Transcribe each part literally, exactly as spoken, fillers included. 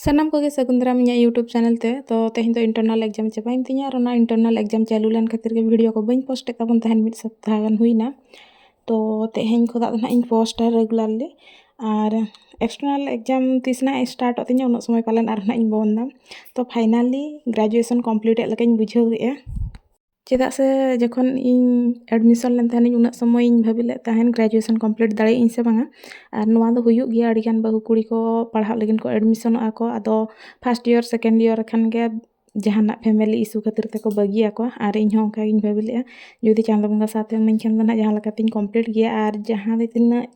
ᱥᱟᱱᱟᱢ ᱠᱚᱜᱮ ᱥᱟᱹᱜᱩᱱ ᱫᱟᱨᱟᱢ ᱤᱧᱟᱹᱜ YouTube ᱪᱮᱱᱮᱞ ᱛᱮ᱾ ᱛᱚ ᱛᱮᱦᱮᱧ ᱫᱚ ᱤᱱᱴᱟᱨᱱᱟᱞ ᱮᱠᱡᱟᱢ ᱪᱟᱵᱟᱭᱮᱱ ᱛᱤᱧᱟ ᱟᱨ ᱚᱱᱟ ᱤᱱᱴᱟᱨᱱᱟᱞ ᱮᱠᱡᱟᱢ ᱪᱟᱹᱞᱩ ᱞᱮᱱ ᱠᱷᱟᱹᱛᱤᱨ ᱜᱮ ᱵᱷᱤᱰᱤᱭᱳ ᱠᱚ ᱵᱟᱹᱧ ᱯᱳᱥᱴ ᱮᱫ ᱛᱟᱵᱚᱱ ᱛᱟᱦᱮᱱ, ᱢᱤᱫ ᱥᱚᱯᱛᱟᱦᱚ ᱜᱟᱱ ᱦᱩᱭᱱᱟ᱾ ᱛᱚ ᱛᱮᱦᱮᱧ ᱠᱷᱚᱱᱟᱜ ᱫᱚ ᱱᱟᱦᱟᱜ ᱤᱧ ᱯᱳᱥᱴᱟ ᱨᱮᱜᱩᱞᱟᱨᱞᱤ᱾ ᱟᱨ ᱮᱠᱥᱴᱟᱨᱱᱟᱞ ᱮᱠᱡᱟᱢ ᱛᱤᱥ ᱱᱟᱦᱟᱜ ᱥᱴᱟᱨᱴᱚᱜ ᱛᱤᱧᱟ, ᱩᱱᱟᱹᱜ ᱥᱚᱢᱚᱭ ᱯᱟᱞᱮᱱ ᱟᱨ ᱱᱟᱦᱟᱜ ᱤᱧ ᱵᱚᱱᱫᱟ᱾ ᱛᱚ ᱯᱷᱟᱭᱱᱟᱞᱤ ᱜᱨᱮᱡᱩᱭᱮᱥᱚᱱ ᱠᱚᱢᱯᱞᱤᱴ ᱮᱫ ᱞᱮᱠᱟᱧ ᱵᱩᱡᱷᱟᱹᱣ ᱠᱮᱫᱼᱟ᱾ ᱪᱮᱫᱟᱜ ᱥᱮ ᱡᱚᱠᱷᱚᱱ ᱤᱧ ᱮᱰᱢᱤᱥᱚᱱ ᱞᱮᱱ ᱛᱟᱦᱮᱱᱤᱧ, ᱩᱱᱟᱹᱜ ᱥᱚᱢᱚᱭ ᱤᱧ ᱵᱷᱟᱹᱵᱤ ᱞᱮᱫ ᱛᱟᱦᱮᱱ ᱜᱨᱮᱡᱩᱭᱮᱥᱚᱱ ᱠᱚᱢᱯᱞᱤᱴ ᱫᱟᱲᱮᱭᱟᱜ ᱟᱹᱧ ᱥᱮ ᱵᱟᱝᱟ᱾ ᱟᱨ ᱱᱚᱣᱟ ᱫᱚ ᱦᱩᱭᱩᱜ ᱜᱮᱭᱟ, ᱟᱹᱰᱤᱜᱟᱱ ᱵᱟᱹᱦᱩ ᱠᱩᱲᱤ ᱠᱚ ᱯᱟᱲᱦᱟᱜ ᱞᱟᱹᱜᱤᱫ ᱠᱚ ᱮᱰᱢᱤᱥᱚᱱᱚᱜᱼᱟ ᱠᱚ᱾ ᱟᱫᱚ ᱯᱷᱟᱥᱴ ᱤᱭᱟᱨ, ᱥᱮᱠᱮᱱᱰ ᱤᱭᱟᱨ ᱠᱷᱟᱱ ᱜᱮ ᱡᱟᱦᱟᱱᱟᱜ ᱯᱷᱮᱢᱮᱞᱤ ᱤᱥᱩ ᱠᱷᱟᱹᱛᱤᱨ ᱛᱮᱠᱚ ᱵᱟᱹᱜᱤᱭᱟᱠᱚ᱾ ᱟᱨ ᱤᱧ ᱦᱚᱸ ᱚᱱᱠᱟ ᱜᱤᱧ ᱵᱷᱟᱹᱵᱤ ᱞᱮᱫᱼᱟ, ᱡᱩᱫᱤ ᱪᱟᱸᱫᱳ ᱵᱚᱸᱜᱟ ᱥᱟᱶᱛᱮ ᱤᱢᱟᱹᱧ ᱠᱷᱟᱱ ᱫᱚ ᱱᱟᱦᱟᱜ ᱡᱟᱦᱟᱸ ᱞᱮᱠᱟᱛᱤᱧ ᱠᱚᱢᱯᱞᱤᱴ ᱜᱮᱭᱟ᱾ ᱟᱨ ᱡᱟᱦᱟᱸ ᱛᱤᱱᱟᱹᱜ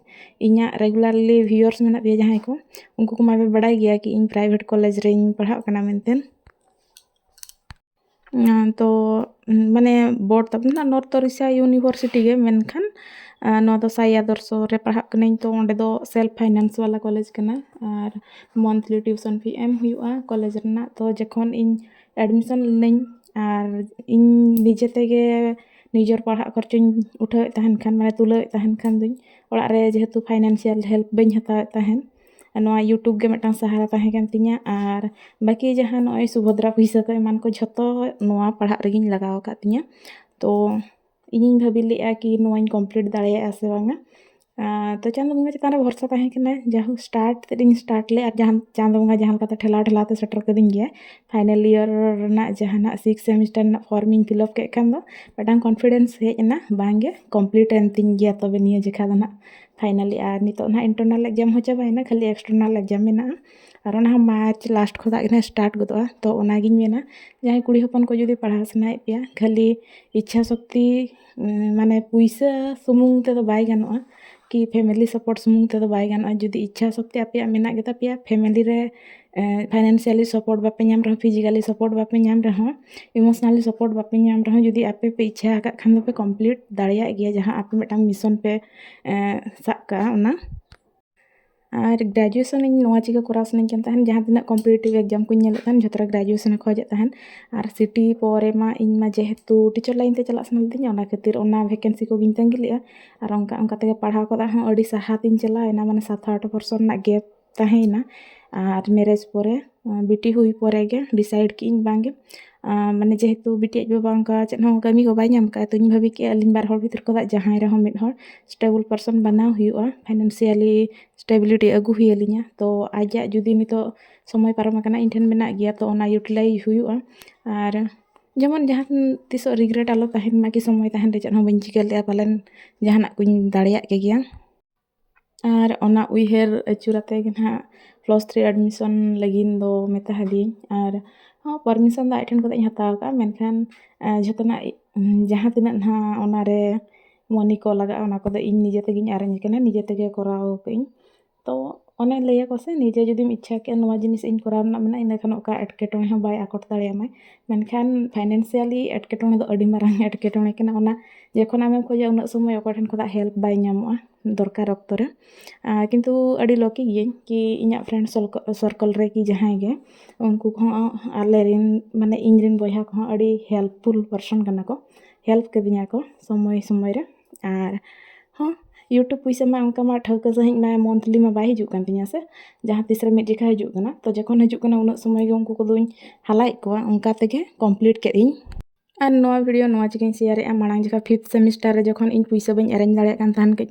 ᱤᱧᱟᱹᱜ ᱨᱮᱜᱩᱞᱟᱨᱞᱤ ᱵᱷᱤᱭᱩᱣᱟᱨᱥ ᱢᱮᱱᱟᱜ ᱯᱮᱭᱟ ᱡᱟᱦᱟᱸᱭ ᱠᱚ, ᱩᱱᱠᱩ ᱠᱚ ᱢᱟᱯᱮ ᱵᱟᱲᱟᱭ ᱜᱮᱭᱟ ᱠᱤ ᱤᱧ ᱯᱨᱟᱭᱵᱷᱮᱴ ᱠᱚᱞᱮᱡᱽ ᱨᱤᱧ ᱯᱟᱲᱦᱟᱜ ᱠᱟᱱᱟ ᱢᱮᱱᱛᱮ᱾ ᱟᱸ, ᱛᱚ, ᱢᱟᱱᱮ, ᱵᱳᱨᱰ ᱛᱟᱵᱚᱱ ᱫᱚ ᱱᱚᱨᱛᱷ ᱳᱨᱤᱥᱟ ᱤᱭᱩᱱᱤᱵᱷᱟᱨᱥᱤᱴᱤ ᱜᱮ, ᱢᱮᱱᱠᱷᱟᱱ, ᱟᱸ, ᱱᱚᱣᱟ ᱫᱚ ᱥᱟᱭ ᱟᱫᱚᱨᱥᱚ ᱨᱮ ᱯᱟᱲᱦᱟᱜ ᱠᱟᱹᱱᱟᱹᱧ, ᱛᱚ ᱚᱸᱰᱮ ᱫᱚ ᱥᱮᱞᱯ ᱯᱷᱟᱭᱱᱟᱱᱥ ᱣᱟᱞᱟ ᱠᱚᱞᱮᱡᱽ ᱠᱟᱱᱟ᱾ ᱟᱨ ᱢᱚᱱᱛᱷᱞᱤ ᱴᱤᱭᱩᱥᱚᱱ ᱯᱷᱤ ᱮᱢ ᱦᱩᱭᱩᱜᱼᱟ ᱠᱚᱞᱮᱡᱽ ᱨᱮᱱᱟᱜ᱾ ᱛᱚ ᱡᱚᱠᱷᱚᱱ ᱤᱧ ᱮᱰᱢᱤᱥᱚᱱ ᱞᱤᱱᱟᱹᱧ ᱟᱨ ᱤᱧ ᱱᱤᱡᱮ ᱛᱮᱜᱮ ᱱᱤᱡᱮᱨ ᱯᱟᱲᱦᱟᱜ ᱠᱷᱚᱨᱪᱚᱧ ᱩᱴᱷᱟᱹᱣᱮᱫ ᱛᱟᱦᱮᱱ ᱠᱷᱟᱱ, ᱢᱟᱱᱮ, ᱛᱩᱞᱟᱹᱣᱮᱫ ᱛᱟᱦᱮᱱ ᱠᱷᱟᱱ ᱫᱚᱧ, ᱚᱲᱟᱜ ᱨᱮ ᱡᱮᱦᱮᱛᱩ ᱯᱷᱟᱭᱱᱟᱱᱥᱤᱭᱟᱞ ᱦᱮᱞᱯ ᱵᱟᱹᱧ ᱦᱟᱛᱟᱣᱮᱫ ᱛᱟᱦᱮᱱ, ᱱᱚᱣᱟ YouTube ᱜᱮ ᱢᱤᱫᱴᱟᱝ ᱥᱟᱦᱟᱨᱟ ᱛᱟᱦᱮᱸ ᱠᱟᱱ ᱛᱤᱧᱟ᱾ ᱟᱨ ᱵᱟᱹᱠᱤ ᱡᱟᱦᱟᱸ ᱱᱚᱜᱼᱚᱭ ᱥᱩᱵᱷᱚᱫᱨᱟ ᱯᱩᱭᱥᱟᱹ ᱠᱚ ᱮᱢᱟᱱ ᱠᱚ, ᱡᱷᱚᱛᱚ ᱱᱚᱣᱟ ᱯᱟᱲᱦᱟᱜ ᱨᱮᱜᱮᱧ ᱞᱟᱜᱟᱣ ᱟᱠᱟᱫ ᱛᱤᱧᱟ᱾ ᱛᱚ ᱤᱧᱤᱧ ᱵᱷᱟᱹᱵᱤ ᱞᱮᱫᱼᱟ ᱠᱤ ᱱᱚᱣᱟᱧ ᱠᱚᱢᱯᱞᱤᱴ ᱫᱟᱲᱮᱭᱟᱜᱼᱟ ᱥᱮ ᱵᱟᱝᱟ᱾ ᱟᱨ ᱛᱚ ᱪᱟᱸᱫᱳ ᱵᱚᱸᱜᱟ ᱪᱮᱛᱟᱱ ᱨᱮ ᱵᱷᱚᱨᱥᱟ ᱛᱟᱦᱮᱸ ᱠᱟᱱᱟ, ᱡᱟᱦᱳᱠ ᱥᱴᱟᱨᱴ ᱛᱮᱫ ᱤᱧ ᱥᱴᱟᱨᱴ ᱞᱮᱫ, ᱟᱨ ᱡᱟᱦᱟᱸ ᱪᱟᱸᱫᱳ ᱵᱚᱸᱜᱟ ᱡᱟᱦᱟᱸ ᱞᱮᱠᱟᱛᱮ ᱴᱷᱮᱞᱟᱣ ᱴᱷᱮᱞᱟᱣ ᱛᱮ ᱥᱮᱴᱮᱨ ᱠᱟᱹᱫᱤᱧ ᱜᱮᱭᱟ᱾ ᱯᱷᱟᱭᱱᱟᱞ ᱤᱭᱟᱨ ᱨᱮᱱᱟᱜ ᱡᱟᱦᱟᱱᱟᱜ ᱥᱤᱠᱥ ᱥᱮᱢᱤᱥᱴᱟᱨ ᱨᱮᱱᱟᱜ ᱯᱷᱚᱨᱢ ᱤᱧ ᱯᱷᱤᱞᱟᱯ ᱠᱮᱫ ᱠᱷᱟᱱ ᱫᱚ ᱢᱤᱫᱴᱟᱝ ᱠᱚᱱᱯᱷᱤᱰᱮᱱᱥ ᱦᱮᱡ ᱮᱱᱟ, ᱵᱟᱝᱜᱮ ᱠᱚᱢᱯᱞᱤᱴ ᱮᱱ ᱛᱤᱧ ᱜᱮᱭᱟ, ᱛᱚᱵᱮ ᱱᱤᱭᱟᱹ ᱡᱮᱠᱷᱟ ᱫᱚ ᱱᱟᱦᱟᱜ ᱯᱷᱟᱭᱱᱟᱞᱤ᱾ ᱟᱨ ᱱᱤᱛᱚᱜ ᱱᱟᱦᱟᱜ ᱤᱱᱴᱟᱨᱱᱟᱞ ᱮᱠᱡᱟᱢ ᱦᱚᱸ ᱪᱟᱵᱟᱭᱮᱱᱟ, ᱠᱷᱟᱹᱞᱤ ᱮᱠᱥᱴᱟᱨᱱᱟᱞ ᱮᱠᱡᱟᱢ ᱢᱮᱱᱟᱜᱼᱟ᱾ ᱟᱨ ᱚᱱᱟ ᱦᱚᱸ ᱢᱟᱨᱪ ᱞᱟᱥᱴ ᱠᱷᱚᱱᱟᱜ ᱜᱮ ᱱᱟᱦᱟᱜ ᱥᱴᱟᱨᱴ ᱜᱚᱫᱚᱜᱼᱟ᱾ ᱛᱚ ᱚᱱᱟᱜᱤᱧ ᱢᱮᱱᱟ, ᱡᱟᱦᱟᱸᱭ ᱠᱩᱲᱤ ᱦᱚᱯᱚᱱ ᱠᱚ ᱡᱩᱫᱤ ᱯᱟᱲᱦᱟᱣ ᱥᱟᱱᱟᱭᱮᱫ ᱯᱮᱭᱟ, ᱠᱷᱟᱹᱞᱤ ᱤᱪᱪᱷᱟ ᱥᱚᱠᱛᱤ, ᱩᱸ, ᱢᱟᱱᱮ ᱯᱩᱭᱥᱟᱹ ᱥᱩᱢᱩᱝ ᱛᱮᱫᱚ ᱵᱟᱭ ᱜᱟᱱᱚᱜᱼᱟ, ᱠᱤ ᱯᱷᱮᱢᱮᱞᱤ ᱥᱟᱯᱳᱨᱴ ᱥᱩᱢᱩᱝ ᱛᱮᱫᱚ ᱵᱟᱭ ᱜᱟᱱᱚᱜᱼᱟ᱾ ᱡᱩᱫᱤ ᱤᱪᱪᱷᱟ ᱥᱚᱠᱛᱤ ᱟᱯᱮᱭᱟᱜ ᱢᱮᱱᱟᱜ ᱜᱮᱛᱟ ᱯᱮᱭᱟ, ᱯᱷᱮᱢᱮᱞᱤ ᱨᱮ, ᱮ, ᱯᱷᱟᱭᱱᱟᱱᱥᱤᱭᱟᱞᱤ ᱥᱟᱯᱳᱨᱴ ᱵᱟᱯᱮ ᱧᱟᱢ ᱨᱮᱦᱚᱸ, ᱯᱷᱤᱡᱤᱠᱟᱞᱤ ᱥᱟᱯᱳᱨᱴ ᱵᱟᱯᱮ ᱧᱟᱢ ᱨᱮᱦᱚᱸ, ᱤᱢᱳᱥᱚᱱᱟᱞᱤ ᱥᱟᱯᱳᱨᱴ ᱵᱟᱯᱮ ᱧᱟᱢ ᱨᱮᱦᱚᱸ, ᱡᱩᱫᱤ ᱟᱯᱮ ᱯᱮ ᱤᱪᱪᱷᱟ ᱟᱠᱟᱫ ᱠᱷᱟᱱ ᱫᱚᱯᱮ ᱠᱚᱢᱯᱞᱤᱴ ᱫᱟᱲᱮᱭᱟᱜ ᱜᱮᱭᱟ, ᱡᱟᱦᱟᱸ ᱟᱯᱮ ᱢᱤᱫᱴᱟᱝ ᱢᱤᱥᱚᱱ ᱯᱮ, ᱮ, ᱥᱟᱵ ᱠᱟᱜᱼᱟ ᱚᱱᱟ᱾ ᱟᱨ ᱜᱨᱮᱡᱩᱭᱮᱥᱚᱱ ᱤᱧ ᱱᱚᱣᱟ ᱪᱤᱠᱟᱹ ᱠᱚᱨᱟᱣ ᱥᱟᱱᱟᱧ ᱠᱟᱱ ᱛᱟᱦᱮᱱ, ᱡᱟᱦᱟᱸ ᱛᱤᱱᱟᱹᱜ ᱠᱚᱢᱯᱤᱴᱤᱴᱤᱵᱷ ᱮᱠᱡᱟᱢ ᱠᱚᱧ ᱧᱮᱞᱮᱫ ᱛᱟᱦᱮᱱ, ᱡᱷᱚᱛᱚ ᱨᱮ ᱜᱨᱮᱡᱩᱭᱮᱥᱚᱱ ᱮ ᱠᱷᱚᱡᱮᱫ ᱛᱟᱦᱮᱱ᱾ ᱟᱨ ᱥᱤᱴᱤ ᱯᱚᱨᱮ ᱢᱟ ᱤᱧ ᱢᱟ ᱡᱮᱦᱮᱛᱩ ᱴᱤᱪᱟᱨ ᱞᱟᱭᱤᱱ ᱛᱮ ᱪᱟᱞᱟᱜ ᱥᱟᱱᱟ ᱞᱤᱫᱤᱧᱟ, ᱚᱱᱟ ᱠᱷᱟᱹᱛᱤᱨ ᱚᱱᱟ ᱵᱷᱮᱠᱮᱱᱥᱤ ᱠᱚᱜᱤᱧ ᱛᱟᱺᱜᱤ ᱞᱮᱫᱼᱟ᱾ ᱟᱨ ᱚᱱᱠᱟ ᱚᱱᱠᱟ ᱛᱮᱜᱮ ᱯᱟᱲᱦᱟᱣ ᱠᱚᱫᱚ ᱦᱚᱸ ᱟᱹᱰᱤ ᱥᱟᱦᱟ ᱛᱤᱧ ᱪᱟᱞᱟᱣ ᱮᱱᱟ, ᱢᱟᱱᱮ ᱥᱟᱛ ᱟᱴ ᱵᱚᱨᱥᱚ ᱨᱮᱱᱟᱜ ᱜᱮᱯ ᱛᱟᱦᱮᱸᱭᱮᱱᱟ᱾ ᱟᱨ ᱢᱮᱨᱮᱡᱽ ᱯᱚᱨᱮ, ᱵᱤᱴᱤ ᱦᱩᱭ ᱯᱚᱨᱮ ᱜᱮ ᱰᱤᱥᱟᱭᱤᱰ ᱠᱮᱫᱟᱹᱧ ᱵᱟᱝᱜᱮ, ᱢᱟᱱᱮ ᱡᱮᱦᱮᱛᱩ ᱵᱤᱴᱤ ᱟᱡ ᱵᱟᱵᱟ ᱚᱱᱠᱟ ᱪᱮᱫ ᱦᱚᱸ ᱠᱟᱹᱢᱤ ᱠᱚ ᱵᱟᱭ ᱧᱟᱢ ᱠᱟᱜᱼᱟ, ᱛᱚ ᱤᱧ ᱵᱷᱟᱹᱵᱤ ᱠᱮᱫᱼᱟ ᱟᱹᱞᱤᱧ ᱵᱟᱨ ᱦᱚᱲ ᱵᱷᱤᱛᱤᱨ ᱠᱷᱚᱱᱟᱜ ᱡᱟᱦᱟᱸᱭ ᱨᱮᱦᱚᱸ ᱢᱤᱫ ᱦᱚᱲ ᱥᱴᱮᱵᱚᱞ ᱯᱟᱨᱥᱚᱱ ᱵᱮᱱᱟᱣ ᱦᱩᱭᱩᱜᱼᱟ, ᱯᱷᱟᱭᱱᱮᱱᱥᱤᱭᱟᱞᱤ ᱥᱴᱮᱵᱤᱞᱤᱴᱤ ᱟᱹᱜᱩ ᱦᱩᱭ ᱟᱹᱞᱤᱧᱟ᱾ ᱛᱚ ᱟᱡᱟᱜ ᱡᱩᱫᱤ ᱱᱤᱛᱚᱜ ᱥᱚᱢᱚᱭ ᱯᱟᱨᱚᱢ ᱟᱠᱟᱱᱟ, ᱤᱧ ᱴᱷᱮᱱ ᱢᱮᱱᱟᱜ ᱜᱮᱭᱟ, ᱛᱚ ᱚᱱᱟ ᱤᱭᱩᱴᱤᱞᱟᱭᱤᱡᱽ ᱦᱩᱭᱩᱜᱼᱟ᱾ ᱟᱨ ᱡᱮᱢᱚᱱ ᱡᱟᱦᱟᱸ ᱛᱤᱥᱚᱜ ᱨᱤᱜᱨᱮᱴ ᱟᱞᱚ ᱛᱟᱦᱮᱱ ᱢᱟ, ᱠᱤ ᱥᱚᱢᱚᱭ ᱛᱟᱦᱮᱱ ᱨᱮ ᱪᱮᱫ ᱦᱚᱸ ᱵᱟᱹᱧ ᱪᱤᱠᱟᱹ ᱞᱮᱫᱼᱟ, ᱯᱟᱞᱮᱱ ᱡᱟᱦᱟᱱᱟᱜ ᱠᱚᱧ ᱫᱟᱲᱮᱭᱟᱜ ᱠᱮ ᱜᱮᱭᱟ᱾ ᱟᱨ ᱚᱱᱟ ᱩᱭᱦᱟᱹᱨ ᱟᱹᱪᱩᱨ ᱟᱛᱮ ᱜᱮ ᱱᱟᱦᱟᱜ ᱯᱞᱟᱥ ᱛᱷᱨᱤ ᱮᱰᱢᱤᱥᱚᱱ ᱞᱟᱹᱜᱤᱫ ᱫᱚ ᱢᱮᱛᱟ ᱦᱟᱫᱤᱭᱟᱹᱧ᱾ ᱟᱨ ᱦᱚᱸ, ᱯᱟᱨᱢᱤᱥᱚᱱ ᱫᱚ ᱟᱡ ᱴᱷᱮᱱ ᱠᱷᱚᱱᱟᱜ ᱤᱧ ᱦᱟᱛᱟᱣ ᱟᱠᱟᱫᱼᱟ, ᱢᱮᱱᱠᱷᱟᱱ ᱡᱷᱚᱛᱚᱱᱟᱜ ᱡᱟᱦᱟᱸ ᱛᱤᱱᱟᱹᱜ ᱱᱟᱦᱟᱜ ᱚᱱᱟᱨᱮ ᱢᱚᱱᱤ ᱠᱚ ᱞᱟᱜᱟᱜᱼᱟ, ᱚᱱᱟ ᱠᱚᱫᱚ ᱤᱧ ᱱᱤᱡᱮ ᱛᱮᱜᱮᱧ ᱟᱨᱮᱧᱡᱽ ᱠᱟᱱᱟ, ᱱᱤᱡᱮ ᱛᱮᱜᱮ ᱠᱚᱨᱟᱣ ᱠᱟᱜ ᱟᱹᱧ᱾ ᱛᱚ ᱚᱱᱮ ᱞᱟᱹᱭᱟᱠᱚ ᱥᱮ, ᱱᱤᱡᱮ ᱡᱩᱫᱤᱢ ᱤᱪᱪᱷᱟ ᱠᱮᱜᱼᱟ ᱱᱚᱣᱟ ᱡᱤᱱᱤᱥ ᱤᱧ ᱠᱚᱨᱟᱣ ᱨᱮᱱᱟᱜ ᱢᱮᱱᱟᱜᱼᱟ, ᱤᱱᱟᱹᱠᱷᱟᱱ ᱚᱠᱟ ᱮᱴᱠᱮᱴᱚᱬᱮ ᱦᱚᱸ ᱵᱟᱭ ᱟᱠᱚᱴ ᱫᱟᱲᱮᱭᱟᱢᱟᱭ᱾ ᱢᱮᱱᱠᱷᱟᱱ ᱯᱷᱟᱭᱱᱮᱱᱥᱤᱭᱟᱞᱤ ᱮᱴᱠᱮᱴᱚᱬᱮ ᱫᱚ ᱟᱹᱰᱤ ᱢᱟᱨᱟᱝ ᱮᱴᱠᱮᱴᱚᱬᱮ ᱠᱟᱱᱟ᱾ ᱚᱱᱟ ᱡᱚᱠᱷᱚᱱ ᱟᱢᱮᱢ ᱠᱷᱚᱡᱟ, ᱩᱱᱟᱹᱜ ᱥᱚᱢᱚᱭ ᱚᱠᱚᱭ ᱴᱷᱮᱱ ᱠᱷᱚᱱᱟᱜ ᱦᱮᱞᱯ ᱵᱟᱭ ᱧᱟᱢᱚᱜᱼᱟ ᱫᱚᱨᱠᱟᱨ ᱚᱠᱛᱚ ᱨᱮ᱾ ᱟᱨ ᱠᱤᱱᱛᱩ ᱟᱹᱰᱤ ᱞᱚᱠᱤ ᱜᱤᱭᱟᱹᱧ ᱠᱤ ᱤᱧᱟᱹᱜ ᱯᱷᱨᱮᱱᱰ ᱥᱚᱨᱠᱚᱞ ᱨᱮ ᱠᱤ ᱡᱟᱦᱟᱸᱭ ᱜᱮ, ᱩᱱᱠᱩ ᱠᱚᱦᱚᱸ ᱟᱞᱮ ᱨᱮᱱ, ᱢᱟᱱᱮ ᱤᱧ ᱨᱮᱱ ᱵᱚᱭᱦᱟ ᱠᱚᱦᱚᱸ ᱟᱹᱰᱤ ᱦᱮᱞᱯᱯᱷᱩᱞ ᱯᱟᱨᱥᱚᱱ ᱠᱟᱱᱟ ᱠᱚ, ᱦᱮᱞᱯ ᱠᱟᱹᱫᱤᱧᱟ ᱠᱚ ᱥᱚᱢᱚᱭ ᱥᱚᱢᱚᱭ ᱨᱮ᱾ ᱟᱨ ᱦᱚᱸ, ᱤᱭᱩᱴᱩᱵᱽ ᱯᱩᱭᱥᱟᱹ ᱢᱟ ᱚᱱᱠᱟ ᱢᱟ ᱴᱷᱟᱹᱣᱠᱟᱹ ᱥᱟᱺᱦᱤᱡ ᱢᱟ ᱢᱚᱱᱛᱷᱞᱤ ᱢᱟ ᱵᱟᱭ ᱦᱤᱡᱩᱜ ᱠᱟᱱ ᱛᱤᱧᱟᱹ ᱥᱮ, ᱡᱟᱦᱟᱸ ᱛᱤᱥ ᱨᱮ ᱢᱤᱫ ᱡᱚᱠᱷᱟ ᱦᱤᱡᱩᱜ ᱠᱟᱱᱟ᱾ ᱛᱚ ᱡᱚᱠᱷᱚᱱ ᱦᱤᱡᱩᱜ ᱠᱟᱱᱟ, ᱩᱱᱟᱹᱜ ᱥᱚᱢᱚᱭ ᱜᱮ ᱩᱱᱠᱩ ᱠᱚᱫᱚᱧ ᱦᱟᱞᱟᱭᱮᱫ ᱠᱚᱣᱟ, ᱚᱱᱠᱟ ᱛᱮᱜᱮ ᱠᱚᱢᱯᱞᱤᱴ ᱠᱮᱫ ᱤᱧ᱾ ᱟᱨ ᱱᱚᱣᱟ ᱵᱷᱤᱰᱤᱭᱳ ᱱᱚᱣᱟ ᱪᱤᱠᱟᱹᱧ ᱥᱮᱭᱟᱨᱮᱜᱼᱟ, ᱢᱟᱲᱟᱝ ᱡᱚᱠᱷᱟ ᱯᱷᱤᱯᱛᱷ ᱥᱮᱢᱤᱥᱴᱟᱨ ᱨᱮ ᱡᱚᱠᱷᱚᱱ ᱤᱧ ᱯᱩᱭᱥᱟᱹ ᱵᱟᱹᱧ ᱮᱨᱮᱧᱡᱽ ᱫᱟᱲᱮᱭᱟᱜ ᱠᱟᱱ ᱛᱟᱦᱮᱱ, ᱠᱟᱹᱡ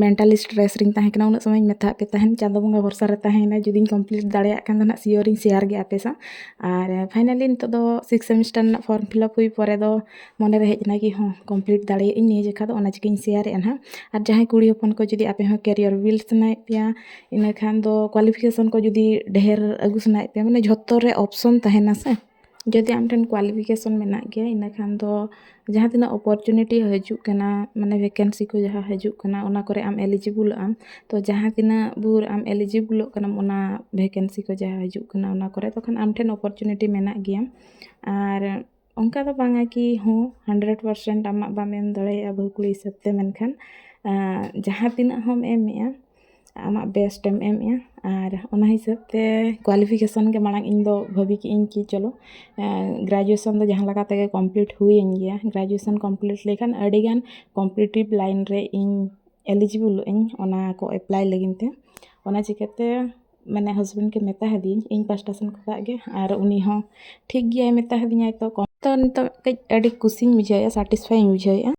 ᱢᱮᱱᱴᱟᱞᱤ ᱥᱴᱨᱮᱥ ᱨᱤᱧ ᱛᱟᱦᱮᱸ ᱠᱟᱱᱟ᱾ ᱩᱱᱟᱹᱜ ᱥᱚᱢᱚᱭ ᱤᱧ ᱢᱮᱛᱟᱜ ᱯᱮ ᱛᱟᱦᱮᱱ, ᱪᱟᱸᱫᱳ ᱵᱚᱸᱜᱟ ᱵᱷᱚᱨᱥᱟ ᱨᱮ ᱛᱟᱦᱮᱸᱭᱮᱱᱟ, ᱡᱩᱫᱤᱧ ᱠᱚᱢᱯᱞᱤᱴ ᱫᱟᱲᱮᱭᱟᱜ ᱠᱷᱟᱱ ᱫᱚ ᱱᱟᱦᱟᱜ ᱥᱤᱭᱳᱨ ᱤᱧ ᱥᱮᱭᱟᱨ ᱜᱮᱭᱟ ᱟᱯᱮ ᱥᱟᱶ᱾ ᱟᱨ ᱯᱷᱟᱭᱱᱟᱞᱤ ᱱᱤᱛᱚᱜ ᱫᱚ ᱥᱤᱠᱥ ᱥᱮᱢᱤᱥᱴᱟᱨ ᱨᱮᱱᱟᱜ ᱯᱷᱚᱨᱢ ᱯᱷᱤᱞᱟᱯ ᱦᱩᱭ ᱯᱚᱨᱮ ᱫᱚ ᱢᱚᱱᱮ ᱨᱮ ᱦᱮᱡ ᱮᱱᱟ ᱠᱤ ᱦᱚᱸ, ᱠᱚᱢᱯᱞᱤᱴ ᱫᱟᱲᱮᱭᱟᱜ ᱟᱹᱧ ᱱᱤᱭᱟᱹ ᱡᱚᱠᱷᱟ ᱫᱚ, ᱚᱱᱟ ᱪᱤᱠᱟᱹᱧ ᱥᱮᱭᱟᱨᱮᱜᱼᱟ ᱱᱟᱦᱟᱜ᱾ ᱟᱨ ᱡᱟᱦᱟᱸᱭ ᱠᱩᱲᱤ ᱦᱚᱯᱚᱱ ᱠᱚ ᱡᱩᱫᱤ ᱟᱯᱮ ᱦᱚᱸ ᱠᱮᱨᱤᱭᱟᱨ ᱵᱤᱞᱰ ᱥᱟᱱᱟᱭᱮᱫ ᱯᱮᱭᱟ, ᱤᱱᱟᱹᱠᱷᱟᱱ ᱫᱚ ᱠᱳᱣᱟᱞᱤᱯᱷᱤᱠᱮᱥᱚᱱ ᱠᱚ ᱡᱩᱫᱤ ᱰᱷᱮᱨ ᱟᱹᱜᱩ ᱥᱟᱱᱟᱭᱮᱫ ᱯᱮᱭᱟ, ᱢᱟᱱᱮ ᱡᱷᱚᱛᱚ ᱨᱮ ᱚᱯᱥᱚᱱ ᱛᱟᱦᱮᱱᱟ ᱥᱮ᱾ ᱡᱩᱫᱤ ᱟᱢ ᱴᱷᱮᱱ ᱠᱳᱣᱟᱞᱤᱯᱷᱤᱠᱮᱥᱚᱱ ᱢᱮᱱᱟᱜ ᱜᱮᱭᱟ, ᱤᱱᱟᱹᱠᱷᱟᱱ ᱫᱚ ᱡᱟᱦᱟᱸ ᱛᱤᱱᱟᱹᱜ ᱚᱯᱚᱨᱪᱩᱱᱤᱴᱤ ᱦᱤᱡᱩᱜ ᱠᱟᱱᱟ, ᱢᱟᱱᱮ ᱵᱷᱮᱠᱮᱱᱥᱤ ᱠᱚ ᱡᱟᱦᱟᱸ ᱦᱤᱡᱩᱜ ᱠᱟᱱᱟ, ᱚᱱᱟ ᱠᱚᱨᱮ ᱟᱢ ᱮᱞᱤᱡᱤᱵᱚᱞᱚᱜ ᱟᱢ᱾ ᱛᱚ ᱡᱟᱦᱟᱸ ᱛᱤᱱᱟᱹᱜ ᱵᱷᱳᱨ ᱟᱢ ᱮᱞᱤᱡᱤᱵᱚᱞᱚᱜ ᱠᱟᱱᱟᱢ ᱚᱱᱟ ᱵᱷᱮᱠᱮᱱᱥᱤ ᱠᱚ ᱡᱟᱦᱟᱸ ᱦᱤᱡᱩᱜ ᱠᱟᱱᱟ, ᱚᱱᱟ ᱠᱚᱨᱮ ᱛᱚᱠᱷᱚᱱ ᱟᱢ ᱴᱷᱮᱱ ᱚᱯᱚᱨᱪᱩᱱᱤᱴᱤ ᱢᱮᱱᱟᱜ ᱜᱮᱭᱟ᱾ ᱟᱨ ᱚᱱᱠᱟ ᱫᱚ ᱵᱟᱝᱟ ᱠᱤ ᱦᱚᱸ, ᱦᱟᱱᱰᱨᱮᱰ ᱯᱟᱨᱥᱮᱱᱴ ᱟᱢᱟᱜ ᱵᱟᱢ ᱮᱢ ᱫᱟᱲᱮᱭᱟᱜᱼᱟ ᱵᱟᱹᱦᱩ ᱠᱩᱲᱤ ᱦᱤᱥᱟᱹᱵ ᱛᱮ, ᱢᱮᱱᱠᱷᱟᱱ ᱟᱸ, ᱡᱟᱦᱟᱸ ᱛᱤᱱᱟᱹᱜ ᱦᱚᱸᱢ ᱮᱢᱮᱜᱼᱟ, ᱟᱢᱟᱜ ᱵᱮᱥᱴ ᱮᱢ ᱮᱢᱮᱜᱼᱟ᱾ ᱟᱨ ᱚᱱᱟ ᱦᱤᱥᱟᱹᱵ ᱛᱮ ᱠᱳᱣᱟᱞᱤᱯᱷᱤᱠᱮᱥᱚᱱ ᱜᱮ ᱢᱟᱲᱟᱝ ᱤᱧ ᱫᱚ ᱵᱷᱟᱹᱵᱤ ᱠᱮᱜᱼᱟᱹᱧ ᱠᱤ ᱪᱚᱞᱚ, ᱟᱸ, ᱜᱨᱮᱡᱩᱭᱮᱥᱚᱱ ᱫᱚ ᱡᱟᱦᱟᱸ ᱞᱮᱠᱟ ᱛᱮᱜᱮ ᱠᱚᱢᱯᱞᱤᱴ ᱦᱩᱭᱮᱱ ᱜᱮᱭᱟ᱾ ᱜᱨᱮᱡᱩᱭᱮᱥᱚᱱ ᱠᱚᱢᱯᱞᱤᱴ ᱞᱮᱠᱷᱟᱱ ᱟᱹᱰᱤᱜᱟᱱ ᱠᱚᱢᱯᱤᱴᱤᱴᱤᱵᱷ ᱞᱟᱭᱤᱱ ᱨᱮ ᱤᱧ ᱮᱞᱤᱡᱤᱵᱚᱞᱚᱜ ᱟᱹᱧ ᱚᱱᱟ ᱠᱚ ᱮᱯᱞᱟᱭ ᱞᱟᱹᱜᱤᱫ ᱛᱮ᱾ ᱚᱱᱟ ᱪᱤᱠᱟᱹᱛᱮ ᱢᱟᱱᱮ ᱦᱟᱥᱵᱮᱱᱰ ᱜᱮ ᱢᱮᱛᱟ ᱦᱟᱫᱤᱭᱟᱹᱧ ᱤᱧ ᱯᱟᱥᱴᱟ ᱥᱮᱱ ᱠᱷᱚᱱᱟᱜ ᱜᱮ, ᱟᱨ ᱩᱱᱤ ᱦᱚᱸ ᱴᱷᱤᱠ ᱜᱮᱭᱟᱭ ᱢᱮᱛᱟ ᱦᱟᱫᱤᱧᱟᱭ᱾ ᱛᱚ ᱠᱚ-, ᱛᱚ ᱱᱤᱛᱚᱜ ᱠᱟᱹᱡ ᱟᱹᱰᱤ ᱠᱩᱥᱤᱧ ᱵᱩᱡᱷᱟᱹᱣᱮᱫᱼᱟ, ᱥᱟᱴᱤᱥᱯᱷᱟᱭᱤᱧ ᱵᱩᱡᱷᱟᱹᱣᱮᱫᱼᱟ᱾